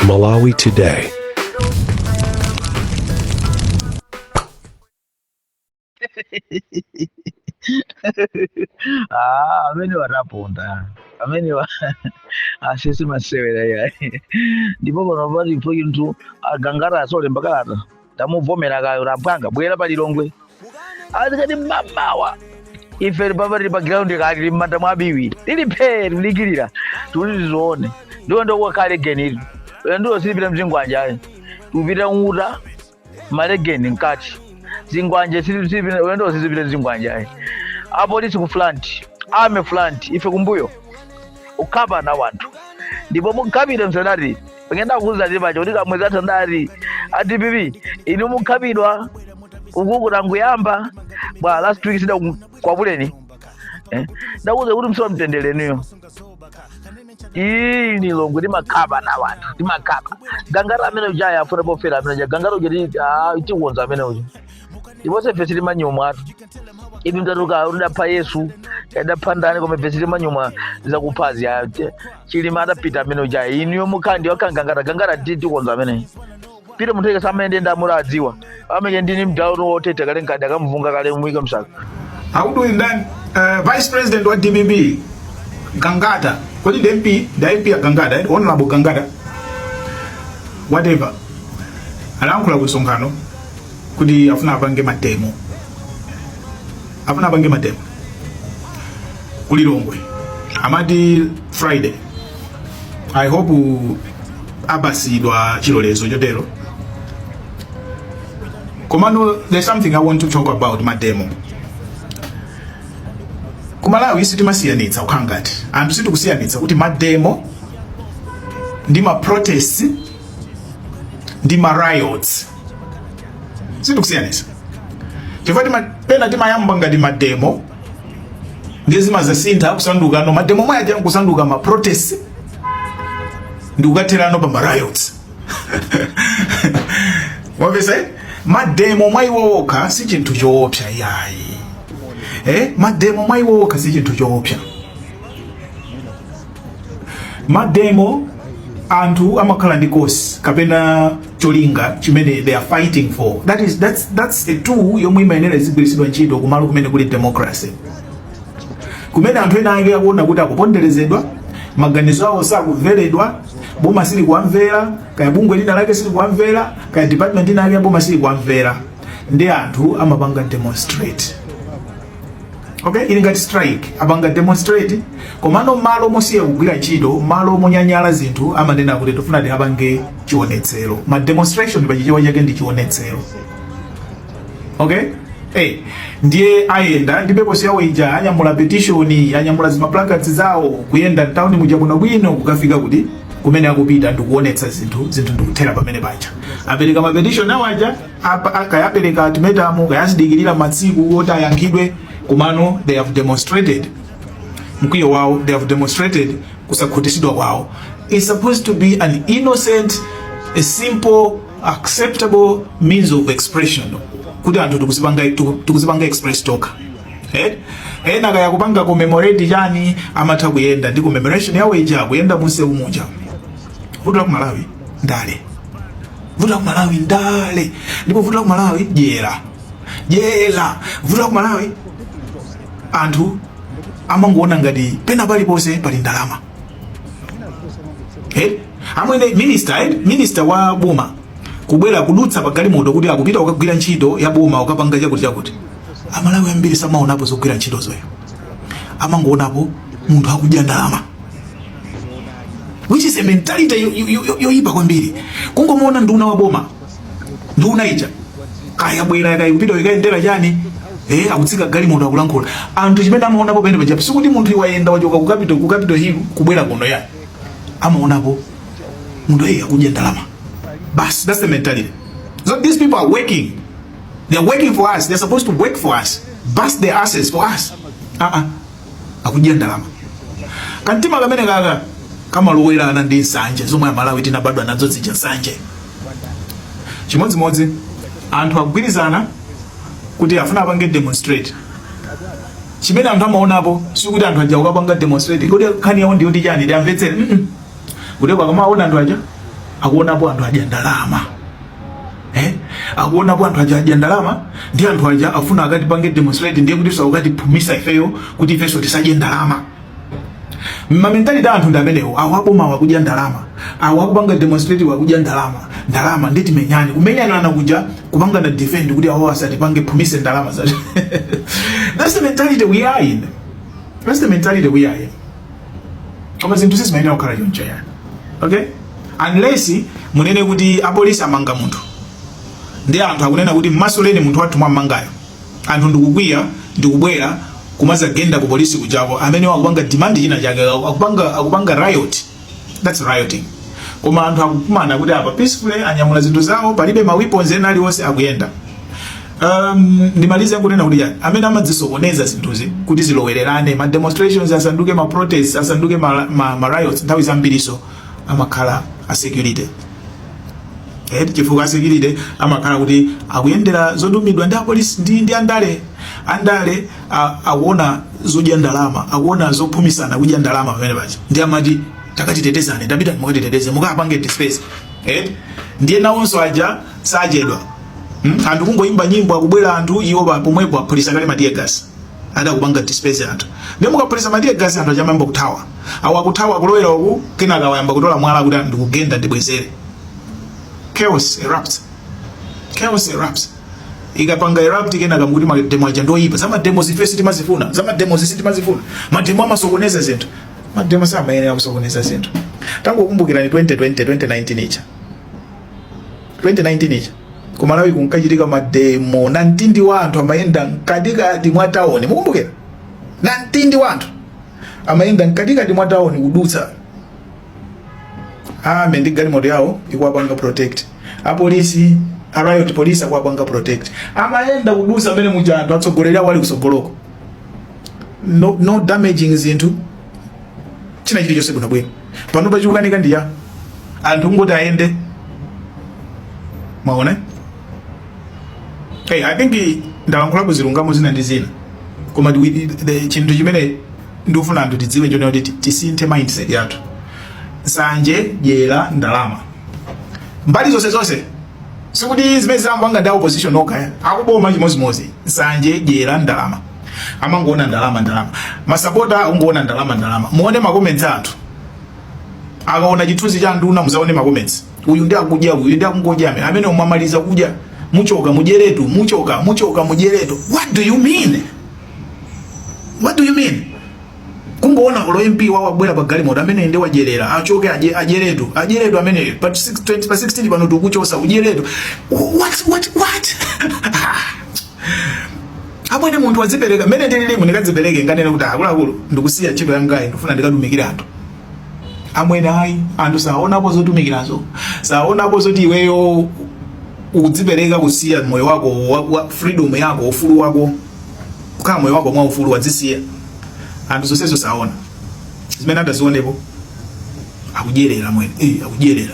Malawi Today. Ah, amene wataponda amene wa asisi masewera yayi. Ndipo pano pali chinthu agangata asolemba kalata, tamuvomera kayo tapwanga bwera pa Lilongwe azikati mamawa ife papa tili pa ground kali tili m'manda mwa biwi, tili phee, tikudikirira tikuti tizione. Ndiwo ndokuwa legeni ili ndiwo silipita mzingwanja ayi, tikupita uta malegeni mkati zingwanje silipita ulendo sizipita zingwanja ayi. Apolisi ku front, army front, ife kumbuyo ukhapa na wanthu. Ndipo mukhapidwa msanati pengenda kuuza tipacho kuti kamwezi atha ndati a DPP inu mukhapidwa uku kutanguyamba bwa last week sida kwapuleni, eh? Ndakuuza kuti msowa mtendere inuyo. Iyi ni Lilongwe, timakhapa na wanthu, timakhapa gangata amene uja afuna pofera amene uja gangata uja tikuonza amene uja. Ndiponso ife sitimanyumwa inu mtatuka udapha Yesu, adapha ndani, koma ife sitimanyumwa zakuphazi. Chilima adapita amene uja, inuyo mukhandi wakangangata gangata tikuonza amene pita munthu ike samene ndamura adziwa amene ndini mdalo wotete kale nkadi akamvunga kale muyike msaka. Akuti uyu ndani? Vice president wa DPP Gangata, kodi ndi MP? Ndi MP ya Gangata, eh? Honorable Gangata, whatever, analankhula ku msonkhano kuti afuna apange mademo, afuna apange mademo ku Lilongwe, amati Friday. I hope apasidwa chilolezo chotero. Komano there's something I want to talk about mademo. Ku Malawi sitimasiyanitsa, kukhala ngati anthu sitikusiyanitsa kuti mademo ndi ma protests ndi ma riots. Sitikusiyanitsa chifukwa pena timayamba ngati mademo, ndiye zimazasintha kusanduka no mademo mwe aja kusanduka ma protests ndi kukatherano pa ma riots. Wapeza, eh? Mademo mwa iwo okha si chinthu choopsa yayi, eh? Mademo mwa iwo okha si chinthu choopsa. Mademo anthu amakhala ndi cause kapena cholinga chimene they are fighting for. That's a tool yomwe imayenera izigwiritsidwa ntchito kumalo kumene kuli democracy, kumene anthu ena ake akuona kuti akuponderezedwa, maganizo awo sakumveredwa, boma silikuwamvera, kaya bungwe lina lake silikuwamvera, kaya department ina yake ya boma silikuwamvera, ndi anthu amapanga demonstrate. Okay, ili ngati strike, apanga demonstrate. Komano malo mosiya kugwira ntchito, malo monyanyala zinthu, amanena kuti tifuna tiapange chionetsero. Ma demonstration pachichewa chake ndi chionetsero, okay? Hey, ndiye ayenda ndi purpose yawo ija, anyamula petition, anyamula zima placards zawo, kuyenda mtawuni muja bwinobwino kukafika kuti kumene akupita ndikuonetsa zinthu, zinthu ndikuthera pamene paja. Apereka ma petition awo aja, akayapereka ultimatum, kayazidikirira masiku oti ayankhidwe. Komano they have demonstrated mkwiyo wawo, they have demonstrated kusakhutisidwa kwawo. It's supposed to be an innocent, a simple, acceptable means of expression kuti anthu tikuzipanga express tokha, eh? Ena kaya kupanga commemorate chani, amatha kuyenda ndi commemoration yawo ija, kuyenda munsewu muja. Vuto la ku Malawi ndale, vuto la ku Malawi ndale, ndipo vuto la ku Malawi dyera, dyera. Vuto la ku Malawi, anthu amangoona ngati pena paliponse pali ndalama, eh? Amwene minister, eh? Minister wa boma kubwera kudutsa pa galimoto kuti akupita kukagwira ntchito ya boma, ukapanga chakuti chakuti, Amalawi ambiri samaonapo zogwira ntchito zoyo, amangoonapo munthu akudya ndalama, which is a mentality yoyipa kwambiri. Kungomuona nduna wa boma, nduna ija kaya bwera kaya kupita ikayendera chani, eh, akutsika galimoto, akulankhula, anthu chimene amaonapo pene paja sikuti munthu wayenda wachoka ku Capitol Hill kubwera kuno ya, amaonapo munthu eyi akudya ndalama basi. That's the mentality. So these people are working, they are working for us, they're supposed to work for us, bust their asses for us. Uh-uh. Akudya ndalama. Kantima kamene kaka kamalowerana ndi nsanje zomwe Amalawi tinabadwa nazo zija, nsanje. Chimodzimodzi anthu akugwirizana kuti afuna apange demonstrate, chimene anthu amaonapo sikuti anthu aja ukapanga demonstrate, kodi nkhani yawo ndiyo ndi chani, tiamvetsere. Kuteko akamaona anthu aja Akuonapo anthu adya ndalama, eh? Akuonapo anthu aja adya ndalama, ndi anthu aja afuna akatipange demonstrate, ndiye kuti akatiphumisa ifeyo kuti ifenso tisadye ndalama. Ma mentality anthu ndi amenewo. Awo aboma akudya ndalama, awo akupanga demonstrate akudya ndalama, ndalama nditi menyani, kumenyanana kuja, kupangana defend kuti awo asatipange phumise ndalama za. That's the mentality we are in. That's the mentality we are in. Koma zinthu sizimayenera kukhala choncho yani, okay? Unless munene kuti apolisi amanga munthu, ndi anthu akunena kuti mmasuleni munthu wathu mwammangayo, anthu ndikukwiya, ndikubwera kumazagenda ku polisi kujako, amene akupanga demand china chake, akupanga riot, that's rioting. Koma anthu akukumana kuti apa peacefully anyamula zinthu zawo, palibe ma weapons ena aliwonse, akuyenda. Ndimalize kunena kuti yani amene amadzisokoneza zinthuzi kuti zilowererane, ma demonstrations asanduke ma protests, asanduke ma riots, nthawi zambiriso amakhala a security, eh, chifukwa security amakhala kuti akuyendera zotumidwa ndi apolisi ndi andale. Andale akuona zodya ndalama, akuona zophumisana kudya ndalama pamene paja, ndi amati takatitetezani, tapita mukatiteteze, mukapange disperse, eh? Ndiye nawonso aja sachedwa, Anthu kungoyimba nyimbo, akubwera anthu, iwo pomwepo aphulisa kale ma tear gas, adakupanga disperse anthu. Ndiye mukaphulisa ma tear gas, anthu achamayamba kuthawa. Awo akuthawa kulowera uku, kenaka wayamba kutola mwala kuti ndikugenda ndibwezere. Chaos erupts, chaos erupts. Ikapanga erupt, kenaka mukuti mademo aja ndoyipa, za mademo ife sitimazifuna, za mademo sitimazifuna, mademo amasokoneza zinthu. Mademo samayenera kusokoneza zinthu. Tangokumbukirani 2020, 2019 icha, 2019 icha kumalawi kunkachitika mademo, na mtindi wa anthu amayenda mkatikati mwa tawuni. Mukumbukira? Na mtindi wa anthu amayenda mkatikati mwa tawuni kudutsa ame ndi galimoto yawo ikuwapanga protect, apolisi, a riot police akuwapanga protect, amayenda kudutsa amene muja, anthu atsogoleri awo ali kusogoloko. No, no damaging zinthu, china chilichonse bwinobwino. Pano pachikukanika ndiya anthu kungoti ayende. Mwaona? Hey, I think ndalankhulapo zilungamo zina ndi zina, koma chinthu chimene ndikufuna anthu tidziwe nchonena kuti tisinthe mindset yathu. Nsanje, dyera, ndalama, mbali zonse zonse. Sikuti zimene zambanga ndi opposition okha, akuboma chimozimozi. Nsanje, dyera, ndalama, amangoona ndalama, ndalama. Masapota akungoona ndalama, ndalama. Muone ma comments anthu akaona chithunzi cha nduna, muzaone ma comments: uyu ndi akudya, uyu ndi akungodya, amene amene mwamaliza kudya, muchoka mudyeretu, muchoka, muchoka mudyeretu. What do you mean? What do you mean? Kungoona ulo MP wawo abwera pa galimoto, amene ndi wadyerera, achoke, adyeretu, adyeretu amene pa 6 20 pa 16 pano tikuchosa, udyeretu. What, what, what? Amwene, munthu wadzipereka. Mmene ndililimu ndikadzipereke, nganene kuti akuluakulu, ndikusiya ntchito yangayi, ndifuna ndikatumikire anthu. Amwene, ayi, anthu saonapo zotumikirazo, saonapo zoti iweyo ukudzipereka kusiya moyo wako wa freedom yako, ufulu wako, kukhala moyo wako mwa ufulu wadzisiya. Anthu zonsezo saona. Zimene atazionepo, akudyerera mwene, eh, akudyerera.